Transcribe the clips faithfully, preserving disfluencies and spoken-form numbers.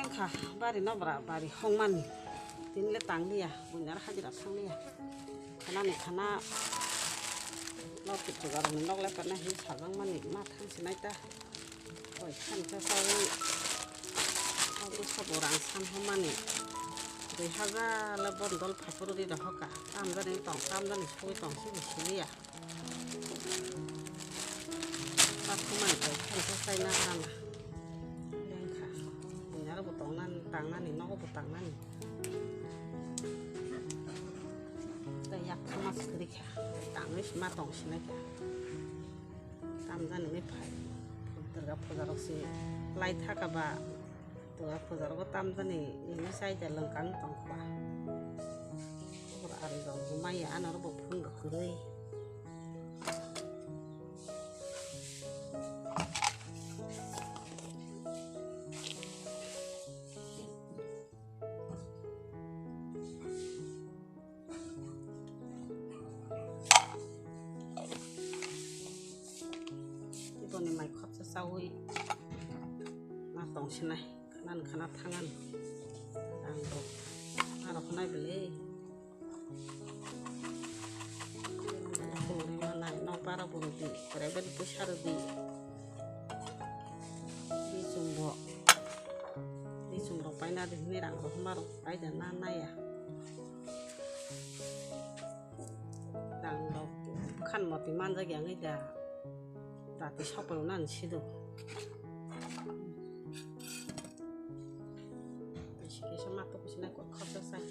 Wngkha bari nobra bari hongmani. Tinle tangliya, buinar hajira thangliya. Khanani khana nok kiphilrokni nok leperna hin sajangmani ma thangsinai ta. Oi, khan khe saui. Obo sabo rang san hwnmani. Dui hajar le bondol phaiphuru ri rohorkha. Tamjani tong, tamjani sogwi tong, sibo siliya. Takhumani bai khan khe chaina rana. Wngkha. Buinaro bo tongnani, tangnani, nogo bo tangnani. Tei yak thama swrwikha. Tangwi ma tong sinaikha. Tamjani ni phai. Durga puja rok se lai thaka ba. Durga puja rok tamjani ni sai da lwngkang tongkha. Oro ari rok bo maya ano oro bo phun rok kwrwi. Iboni mai khorsa chaui ma tongsinai, khanan khana thangan. Ang rok, arok nai bele. Khulugwi manai, nokbar rok bo rwdi, private poisa rwdi. Bising bo, bising rok paina di hwnwi rang rok ma rok pai da na naya. Rang rok khan moti manjak ya wngwi da. Rati sokphaio nang sido. Kaisa ma to kaisa nai kok khorsa sai.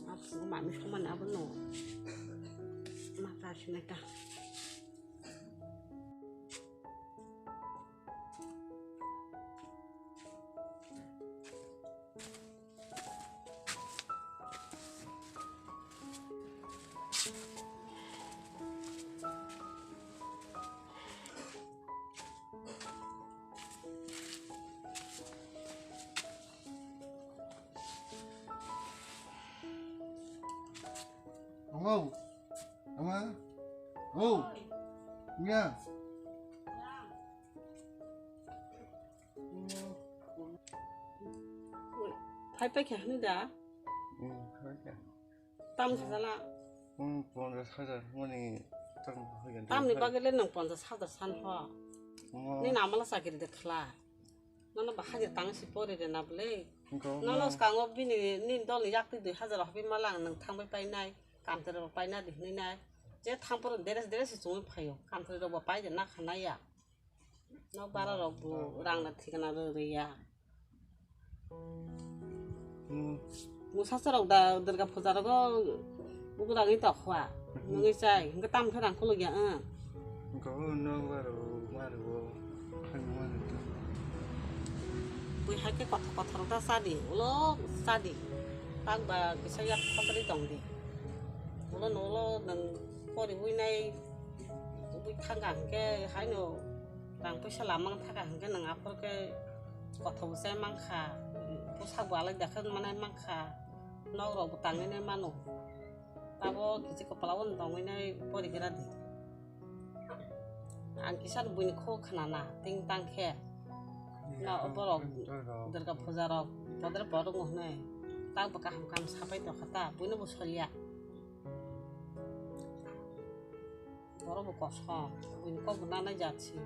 Ma phungo mami somani abono. Ma ta sinai ta. Tongo. Ama. Oh. Nya. Phai paikha hwnwi da? Hmm, phai kha. Tam sajala? Hmm, ponchash hajar mani tam hoigan. Tamni bagwi le nwng ponchash hajar san ho. Omo. Nini amala chakiri de khla. Nono ba hajir tang si pori de na bwle. Nono skango bini nini dol ni yakti dui hajar hobi mala ang nwng thangbai painai. Kamtwrwi rok paina di hwnwi nai. Je thang poro dress dress si chumui phaio. Kamtwrwi rok bo pai de na khanai ya. Nok bara rok bo rang na thikna rw rw ya. Hmm. Musa chwrok da Durga puja rogo bugrang i tok khwa. Hmm. Nungwi chai, hwnkhe tam khe rang khuluk ya, ang. Hwnkhe o nok bara ma rw o, khaimani. Bui hai khe kothok kothok rok da cha di, ulo cha di. Tak ba kisa yak khotri tong di. Ulo no ulo nwng pori ui nai, ui thang kha hwnkhe haino rang puisa lamang thaka hwnkhe nwng aphuru khe kothok bo chai mankha, bwsak bo alai da khe manai mankha, nok rok bo tangwi nai mano. Tabo kichi kwpla o tongwi nai porigra di. Ang kisa buini kho khnana ting tang khe. Na borok Durga puja rok bodre borok hwnwi tak bo kaham kaham sapai tongkha ta, buino bo solia. Borok bo kosom, buini kok bo nanai jat si.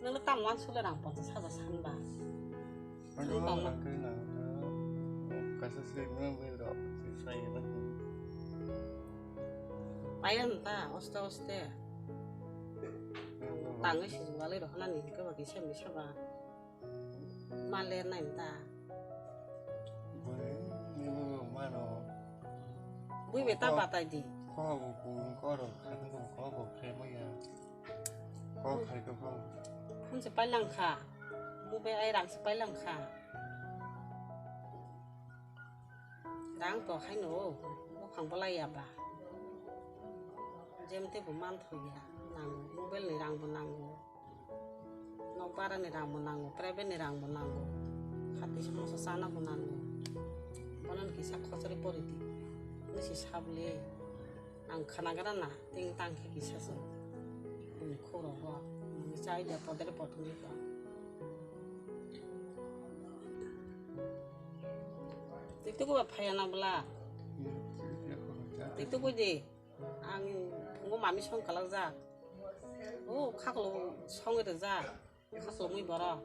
Nwng tam wansuk le rang ponchash hajar san ba. Ang tong ma. Kaisa se nwng bai rok, se sai na. Payan ta, oste oste. Tangwi si jugalai rok nani hwnkhe ba kisa misa ba. Ma lernai ta. Bui, nini mano. Bui beta batai di. Kok, kok, kok, kok, kok, kok, kok, kok, kok, kok. Hwn se pailang kha. Bui bai ai rang se pailang kha. Rang to haino, buphang bolai ya ba. Jem tei bo manthoya, nango, mobile ni rang bo nango. Nok bara ni rang bo nango, private ni rang bo nango. Khati samosa chana bo nango. Bono ni kisa khosori pori di. Nisi sabli. Ang khana gra na, ting tang khe kisa se. Ani khoro ho. Ang chai da podre potri ko. Tik tuk ba phaya na bla. Tik tuk di. Ang ngo mami song kalak jak. O khaklo song re jak. Khaklomwi borok.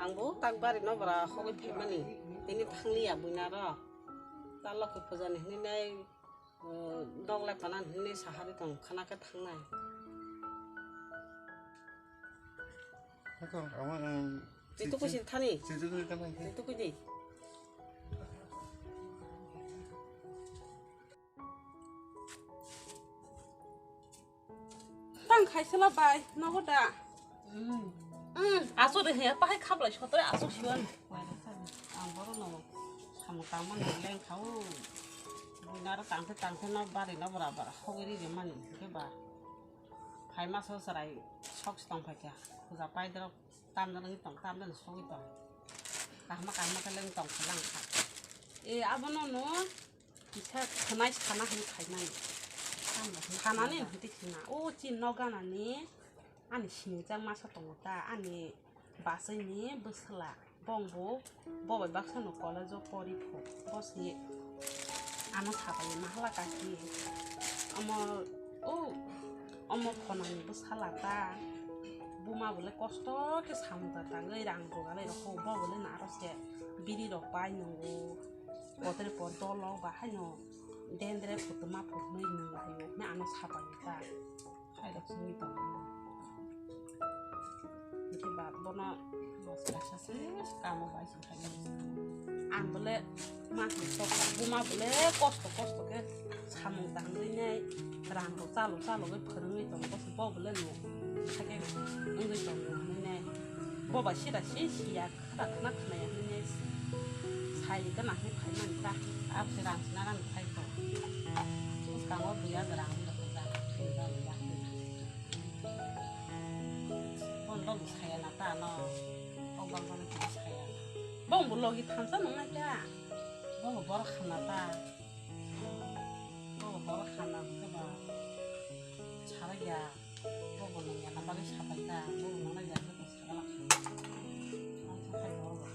Ang bo tak bari no bora hogwi phaimani. Tini thangliya buina ro. Ta lokhi puja ni hinwi nai, uh, dok lai panan hinwi sahari tong khana khe thangnai. Hakang, ama, um, Twi tukui si thani. Twi tukui kana khe. Twi tukui di. Tang khaisala bai, nogo da? Mm. Mm, aso de he, pahai khablai sotore aso siwan. Ang boro no, samung tangma no leng khao. Buina ro tangthe tangthe no bari no bora bora hogwi ri mani, ke ba. Phai ma so sarai sok tong phai kya. Puja pai dro, tam dro tong, tam dro sogwi tong. Kahma kahma khe leng tong khalang kha. E, abono no. Kisa khwnai sana hwnwi khaimani. Khanani hwnwi khna. O chini nok ganani ani sinijak masa tongo ta, ani bachwini bwsla. Bongbo bo bai baksa no college o pori pho. Bo se ano sabai mahala kaki. Omo, o, omo khonani bwsala ta. Buma bole kosto khe samung ta tangwi rang rogalai rokho. Bo bole naro se biri rok pai nungo. Potre por dolo ba haino dendre kutuma puknwi nung laio, me ano sabai ta. Hai rok sungwi tongo. Hingke ba bono kaisa se kamo bai se khainai. Ang bole ma hwn sok buma bole kosto kosto khe samung tangwi nai rang rok chalo chalo khe phwrwngwi tongo, bo bole no hakhe wngwi tongo hinwi nai. Bo bai sida si siya. Khna khna khna ya hwnwi sai gana hwnwi phai mani ta. Abo se rang sina rang phai to. Bwskango buya rang rok da. Bon dol saya na ta no. Obang bang saya. Bong bo logi thansa nang na kya. Bong bo bor khana ta. Bong bo bor khana ta ba. Sara ya. Bobo nang yana bagwi sapai ta, bobo nang yana bagwi sakala kha. Ang sapai bobo.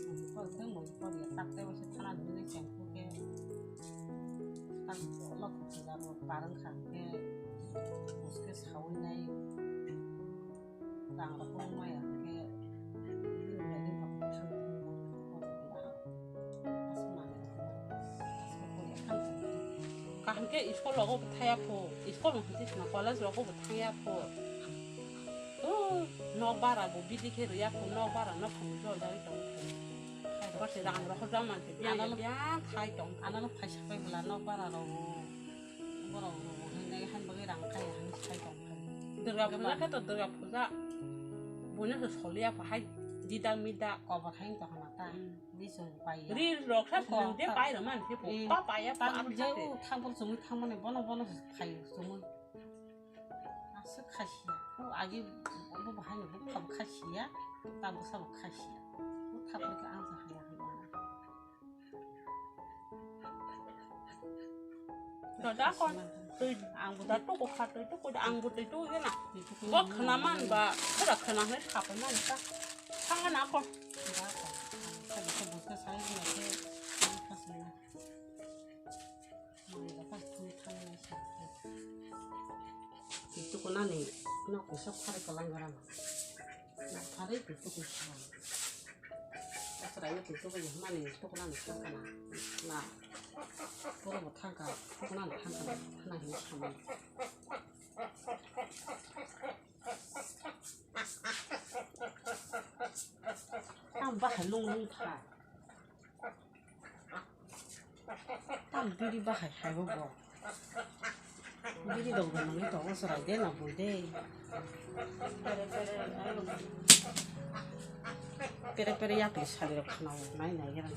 Ang kol khe mui kol ya tak tei waisa thana hinwi shampoo khe tak lok khe jaro parang kha khe bus khe sawi nai. Rang rok kwbangma ya khe bini bagwi no thang. Kaham khe school rogo bo thaya pho, school no hwnkhe sina college rogo bo thaya pho. O nok bara bo bidi khe rwya pho, nok bara no pho jol jagwi tong pho. Bo se rang rok hojak man se biyang biyang khai tong. Ano no phaisa pai bwla nok bara rogo. Borok rok bo hinwi hai bagwi rang khai hai sai tong khai. Durga puja khe to Durga puja. Buino se soliya pho hai dida mida kobor hai tong hana ta. Ril rok sa swnam de pai rw man se bo. Pa pa ya pa. Tangpul je u tangpul chumui thangmani bono bono phai chumui. Aswk khasiya. O agi bo bahai no bupha bo khasiya. Ta bwsa bo khasiya. O thapur khe ang sa haya haya. Dada kon twi ang bo da tuku kha twi tuku da ang bo twi tuku na. Bo khna man ba khura khna hwnwi kha pai man ta. Thang na kon. Twi tuku nani nok kisa phari kwlai gra na. Phari twi tuku kha. Aswraino twi tuku hwnmani tukunani thangkana na. Puro bo thangka, tukunani thangkana, thana hinwi samani. Ang bahai lung lung tha. Tam biri bahai hai bo bo. Biri dong dong nangni tongo chwrai de na bui de. Pere pere yakni sari rok khna nai nai gra.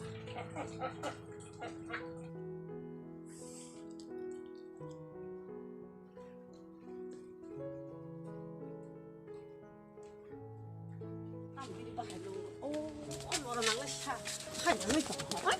Ang bini bahai nung, oh, oh, lora nang le sa, hai nang le sa, hai.